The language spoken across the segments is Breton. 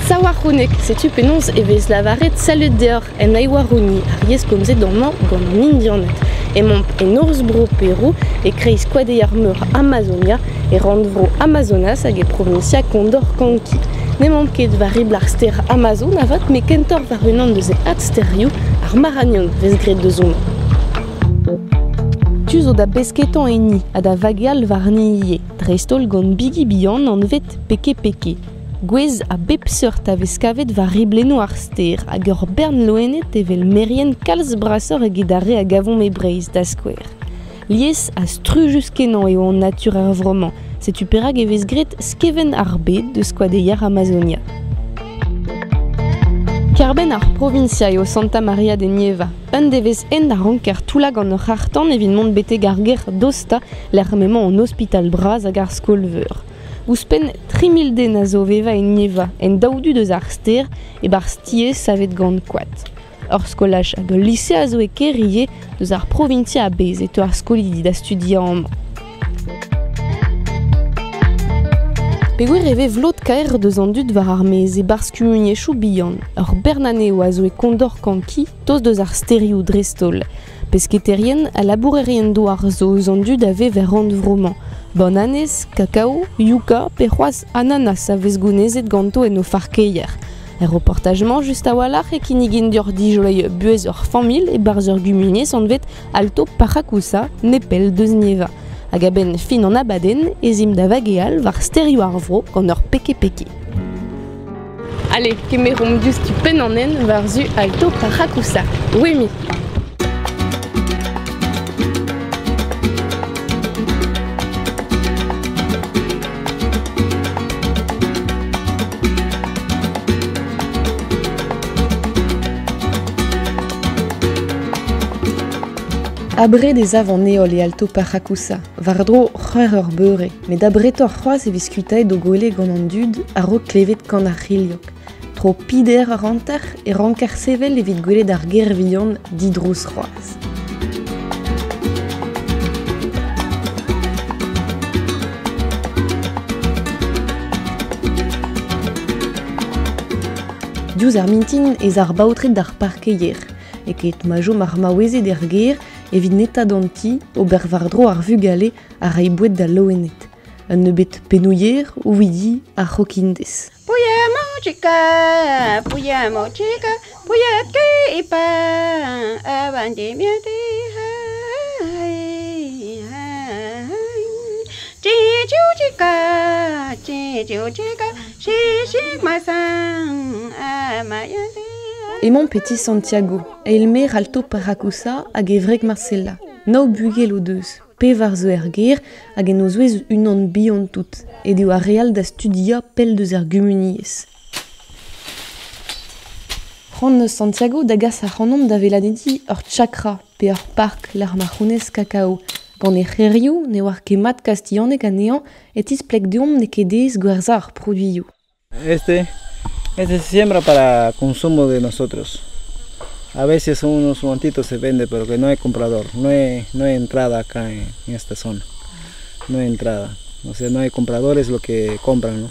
Sawarounek, setu penaos e vez lavaret salud deoc'h en Aiwarouni, ar yezh komzet amañ gant an Indianed. Emaomp e norzh bro Perou, e-kreiz koadeier-meur Amazonia, e rannvro Amazonas hag e proviñsia Condorcanqui. N'emaomp ket war ribl ar stêr Amazon avat, met kentoc'h war unan deus e adstêrioù, ar Marañón, 'vez graet deus homañ. Tu zo da besketañ enni ha da vageal warni ivez, dreist-holl gant bigi bihan anvet peke-peke. Gwez a bep seurt a vez kavet war riblennoù ar stêr hag ur bern loened evel merien kalz brasoc'h eget ar re a gavomp e Breizh, da skouer. Lies ha strujus-kenañ eo an natur er vro-mañ, setu perak e vez graet skevent ar bed deus koadeier Amazonia. Kêr-benn ar proviñsia eo Santa Maria de Nieva. Un devezh hent a ranker toullañ gant ur c'harr-tan evit mont betek ar gêr dostañ lec'h m'emañ an ospital bras hag ar skol-veur. Ouzhpenn 3 000 den a zo o vevañ en Nieva, en daou du deus ar stêr, e-barzh tiez savet gant koad. Ur skolaj hag ul lise a zo e kêr ivez, deus ar proviñsia a-bezh e teu ar skolidi da studiañ amañ. Peogwir e vez vlot-kaer deus an dud war ar maez e-barzh kumuniezhioù bihan, ur bern anezho a zo e Condorcanqui, tost deus ar stêrioù dreist-holl. Pesketerien ha labourerien-douar zo eus an dud a vev er rannvro-mañ. Bananez, kakao, yuka pe c'hoazh ananas a vez gounezet ganto en o farkeier. Er reportaj-mañ just a-walc'h e kinnigin deoc'h dijoleiñ buhez ur familh e-barzh ur gumuniezh anvet Alto Paracusa, nepell deus Nieva. Hag a-benn fin an abadenn ez imp da vageal war stêrioù ar vro gant ur peke-peke. Allez, kemeromp diouzhtu penn an hent war-zu Alto Paracusa. Wemi! Abred ez av an heol e Alto Paracusa, war-dro c'hwec'h eur beure, met abretoc'h c'hoazh e vez kuitaet o gwele gant an dud a-raok klevet kan ar c'hilhog. Tro peder eur hanter e ranker sevel evit gwelet ar gêr vihan didrouz c'hoazh. Diouzh ar mintin ez ar baotred d'ar parkeier, e-keit ma chom ar maouezed er gêr evit netaat an ti, ober war-dro ar vugale ha reiñ boued d'al loened. Un nebeud pennoùier, ouidi ha c'hokindez. Emañ Petit Santiago, eil-maer Alto Paracusa hag e wreg Marcela. Nav bugel o deus, pevar zo er gêr hag en o zouez unan bihan tout, aet eo ar re all da studiañ pell deus ar gumuniezh. C'hoant eus Santiago da gas ac'hanomp da weladenniñ ur chakra pe ur park lec'h ma c'hounez kakao. Gant e c'herioù ne oar ket mat kastilhaneg anezhañ e tispleg deomp n'eo ket aes gwerzhañ ar produioù. Este, este se siembra para consumo de nosotros. A veces unos montitos se vende, pero que no hay comprador, no hay entrada acá en esta zona. No hay entrada. O sea, no hay compradores lo que compran, ¿no?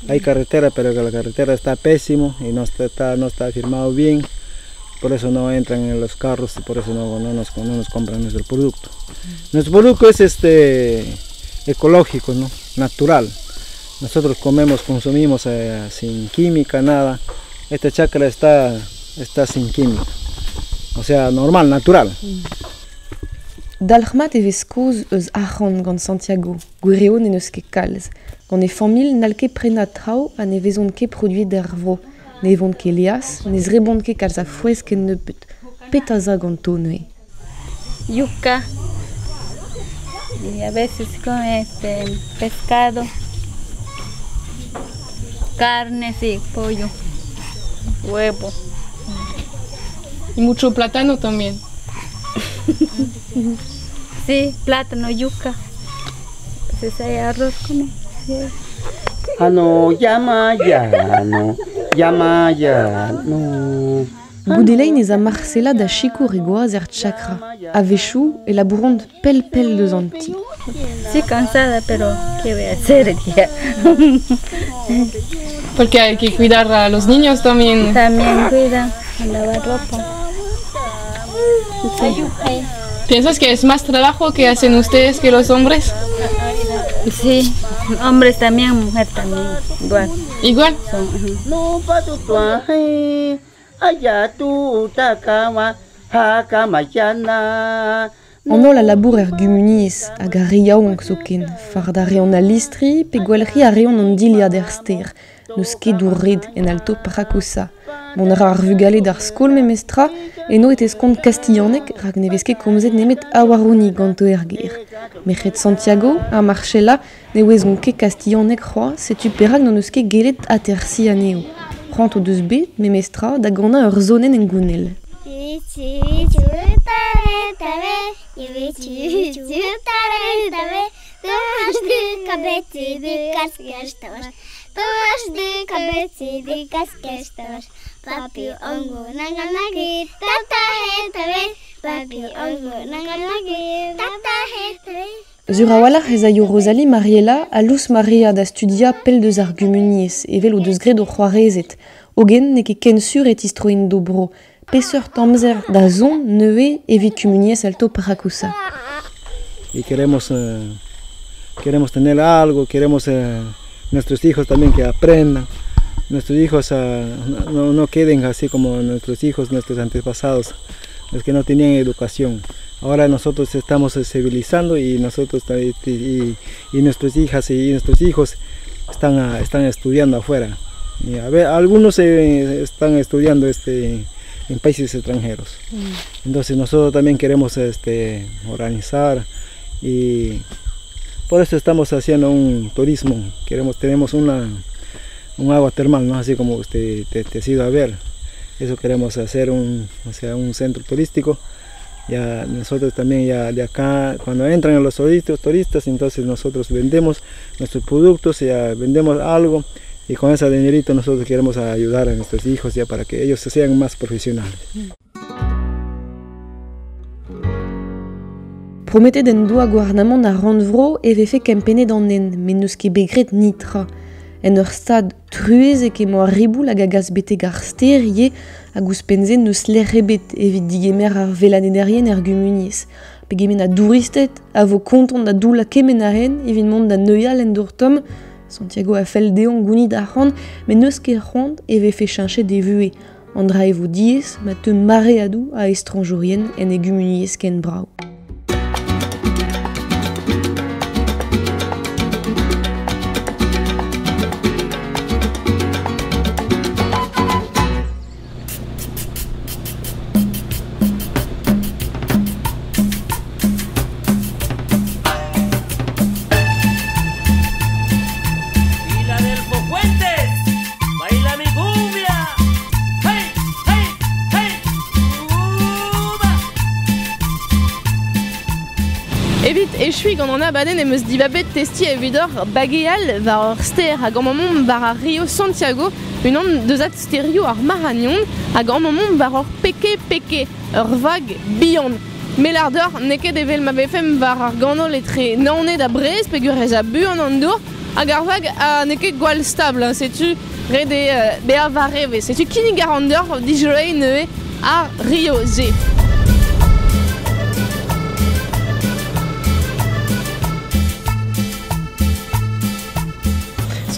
Hay carretera, pero que la carretera está pésimo y no está firmado bien. Por eso no entran en los carros y por eso no nos compran nuestro producto. Nuestro producto es ecológico, ¿no? Natural. Nosotros comemos, consumimos sin química, nada. Esta chacra está sin química. O sea, normal, natural. Dalc'hmat e vez kaoz eus arc'hant gant Santiago, gwir eo n'en deus ket kalz. Gant e familh n'hall ket prenañ traoù ha ne vezont ket produet er vro. Ne evont ket laezh, ne zrebont ket kalz a frouezh kennebeut. Petra 'z a ganto neuze? Yuca. Y a veces con este pescado, carne, sí, pollo, huevo. Y mucho plátano también. Sí, plátano, yuca. Pues hay arroz con él. Sí. Ano, llama ya, no, llama ya, no. Goudelein ez a Marcela da sikour e goaz er tchakra. A-wechoù e labouront pell-pell deus an ti. Sí, cansada, pero ¿qué voy a hacer? Porque hay que cuidar a los niños también. También cuida, a lavar ropa. Sí. ¿Piensas que es más trabajo que hacen ustedes que los hombres? Sí, hombres también, mujer también, igual. ¿Igual? An holl a labour er gumuniezh hag ar re yaouank zoken. Fardañ a reont al listri pe gwalc'hiñ a reont an dilhad er stêr. N'eus ket dour-red en Alto Paracusa. Mont a ra ar vugale d'ar skol memestra, eno e teskont kastilhaneg rak ne vez ket komzet nemet awarouni ganto er gêr. Merc'hed Santiago ha Marcela ne ouezont ket kastilhaneg c'hoazh, setu perak n'hon eus ket gellet atersiñ anezho. C'hoant o deus bet, memestra, da ganañ ur sonenn hengounel. Sur a-walc'h ez aio Rosalie Mariella ha Luz Maria da studiañ pell deus ar gumuniezh, evel o deus graet o c'hoarezed. Hogen n'eo ket ken sur e tistroint d'o bro. Peseurt amzer da zont neuze evit kumuniezh Alto Paracusa. Y queremos, queremos tener algo, queremos nuestros hijos también que aprendan. Nuestros hijos no queden así como nuestros hijos, nuestros antepasados, los que no tenían educación. Ahora nosotros estamos civilizando y nosotros y nuestras hijas y nuestros hijos están estudiando afuera. Y a ver, algunos están estudiando en países extranjeros. Entonces nosotros también queremos organizar y por eso estamos haciendo un turismo. Tenemos un agua termal, ¿no? Así como usted te ha ido a ver. Eso queremos hacer un centro turístico. Ya nosotros también ya de acá, cuando entran los turistas, entonces nosotros vendemos nuestros productos, ya vendemos algo y con ese dinerito nosotros queremos ayudar a nuestros hijos ya para que ellos sean más profesionales. Prometet en doa gouarnamant ar rannvro e vefe kempennet an hent, met n'eus ket bet graet nitra. En ur stad truezek emañ ar riboul hag a gas betek ar stêr ivez hag ouzhpenn-se n'eus lec'h ebet evit digemer ar veladennerien er gumuniezh. Pegement a douristed a vo kontant da doullañ kement a hent evit mont da neuial en dour tomm. Santiago a fell dezhañ gounit arc'hant, met n'eus ket c'hoant e vefe cheñchet e vuhez. An dra e vo diaes ma teu mareadoù a estrañjourien en e gumuniezh ken brav. Evit echui gant an abadenn em eus dibabet testiñ evit ur bageal war ur stêr hag amañ war ar Rio Santiago, unan deus at stêrioù ar Marañón hag amañ war ur peke-peke, ur vag bihan. Melardeur n'eo ket evel ma vefemp war ar ganol etre Naoned ha Brest peogwir ez a buan an dour hag ar vag n'eo ket gwall stable, setu ret eo bezañ war evezh. Setu kinnig ar an deur dijoleiñ neuze ar Rio se.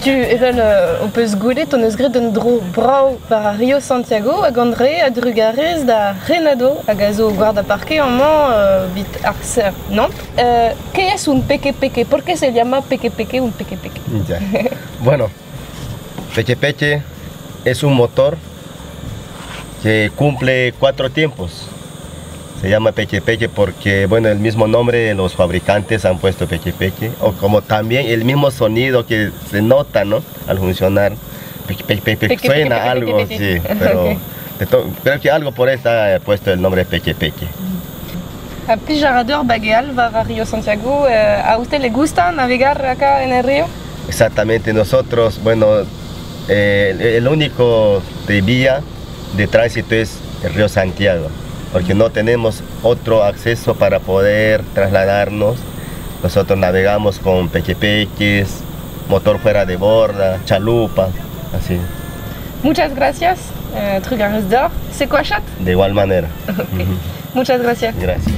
Setu evel o peus gwelet hon eus graet un dro brav war ar Rio Santiago hag an dre a drugarez da Renado hag a zo guardaparque amañ vit ar ser, non? ¿Qué es un peque-peque? ¿Por qué se llama peque-peque un peque-peque? Ya. Bueno, peque-peque es un motor que cumple 4 tiempos. Se llama peque-peque porque, bueno, el mismo nombre los fabricantes han puesto peque-peque, o como también el mismo sonido que se nota, ¿no? Al funcionar, peque-peque, suena algo, sí, pero Creo que algo por ahí está puesto el nombre Peche Peche. Ha plij a ra deoc'h bageal war ar Río Santiago, a usted le gusta navegar acá en el río? Exactamente, nosotros, bueno, el único de vía de tránsito es el río Santiago, porque no tenemos otro acceso para poder trasladarnos. Nosotros navegamos con pechepeches, motor fuera de borda, chalupa, así. Muchas gracias, trugarez deoc'h. C'est quoi chat? De igual manera. Okay. Muchas gracias. Gracias.